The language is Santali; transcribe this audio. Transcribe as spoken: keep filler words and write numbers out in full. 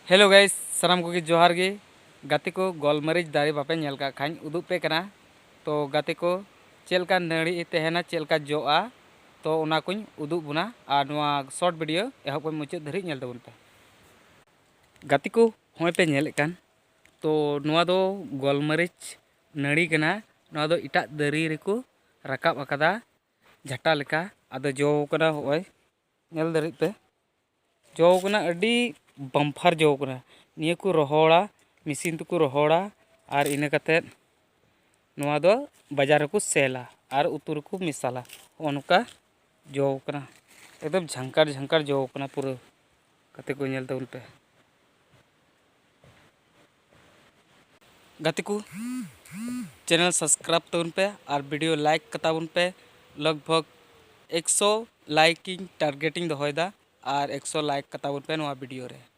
Hello guys, ᱥᱟᱱᱟᱢ ᱠᱚᱜᱮ ᱡᱚᱦᱟᱨ ᱜᱮ᱾ ᱜᱟᱛᱮ ᱠᱚ, ᱜᱳᱞᱢᱟᱹᱨᱤᱪ ᱫᱟᱨᱮ ᱵᱟᱯᱮ ᱧᱮᱞ ᱠᱟᱜ ᱠᱷᱟᱱ ᱩᱫᱩᱜ ᱯᱮ ᱠᱟᱱᱟ᱾ ᱛᱚ ᱜᱟᱛᱮ ᱠᱚ, ᱪᱮᱫ ᱞᱮᱠᱟ ᱱᱟᱹᱲᱤ ᱛᱟᱦᱮᱱᱟ, ᱪᱮᱫ ᱞᱮᱠᱟ ᱡᱚᱜᱼᱟ, ᱛᱚ ᱚᱱᱟ ᱠᱚᱧ ᱩᱫᱩᱜ ᱵᱚᱱᱟ᱾ ᱟᱨ ᱱᱚᱣᱟ short video ᱮᱦᱚᱵ ᱠᱷᱚᱱ ᱢᱩᱪᱟᱹᱫ ᱫᱷᱟᱹᱨᱤᱡ ᱧᱮᱞ ᱛᱟᱵᱚᱱ ᱯᱮ᱾ ᱜᱟᱛᱮ ᱠᱚ, ᱦᱚᱸᱜᱼᱚᱭ ᱯᱮ ᱧᱮᱞᱮᱫ ᱠᱟᱱ, ᱛᱚ ᱱᱚᱣᱟ ᱫᱚ ᱜᱳᱞᱢᱟᱹᱨᱤᱪ ᱱᱟᱹᱲᱤ ᱠᱟᱱᱟ᱾ ᱱᱚᱣᱟ ᱫᱚ ᱮᱴᱟᱜ ᱫᱟᱨᱮ ᱨᱮᱠᱚ ᱨᱟᱠᱟᱵ ᱟᱠᱟᱫᱟ, ᱡᱷᱟᱴᱟ ᱞᱮᱠᱟ᱾ ᱟᱫᱚ ᱡᱚ ᱠᱟᱱᱟ, ᱦᱚᱸᱜᱼᱚᱭ ᱧᱮᱞ ᱫᱟᱲᱮᱭᱟᱜ ᱯᱮ, ᱡᱚ ᱠᱟᱱᱟ, ᱟᱹᱰᱤ ᱵᱟᱢᱯᱷᱟᱨ ᱡᱚ ᱠᱟᱱᱟ᱾ ᱱᱤᱭᱟᱹ ᱠᱚ ᱨᱚᱦᱚᱲᱟ, ᱢᱮᱥᱤᱱ ᱛᱮᱠᱚ ᱨᱚᱦᱚᱲᱟ, ᱟᱨ ᱤᱱᱟᱹ ᱠᱟᱛᱮᱫ ᱱᱚᱣᱟ ᱫᱚ ᱵᱟᱡᱟᱨ ᱨᱮᱠᱚ ᱥᱮᱞᱟ ᱟᱨ ᱩᱛᱩ ᱨᱮᱠᱚ ᱢᱮᱥᱟᱞᱟ᱾ ᱦᱚᱸᱜᱼᱚ ᱱᱚᱝᱠᱟ ᱡᱚ ᱠᱟᱱᱟ, ᱮᱠᱫᱚᱢ ᱡᱷᱟᱝᱠᱟᱲ ᱡᱷᱟᱝᱠᱟᱲ ᱡᱚ ᱠᱟᱱᱟ ᱯᱩᱨᱟᱹ᱾ ᱜᱟᱛᱮ ᱠᱚ, ᱧᱮᱞ ᱛᱟᱵᱚᱱ ᱯᱮ᱾ ᱜᱟᱛᱮ ᱠᱚ, channel subscribe ᱛᱟᱵᱚᱱ ᱯᱮ ᱟᱨ video like ᱠᱟᱛᱟ ᱵᱚᱱ ᱯᱮ᱾ ᱞᱚᱜᱽ ᱵᱷᱚᱜᱽ ᱮᱠᱥᱚ like ᱤᱧ target ᱤᱧ ᱫᱚᱦᱚᱭᱮᱫᱟ, ᱟᱨ ᱮᱠᱥᱚ like ᱠᱟᱛᱟ ᱵᱚᱱ ᱯᱮ ᱱᱚᱣᱟ video ᱨᱮ᱾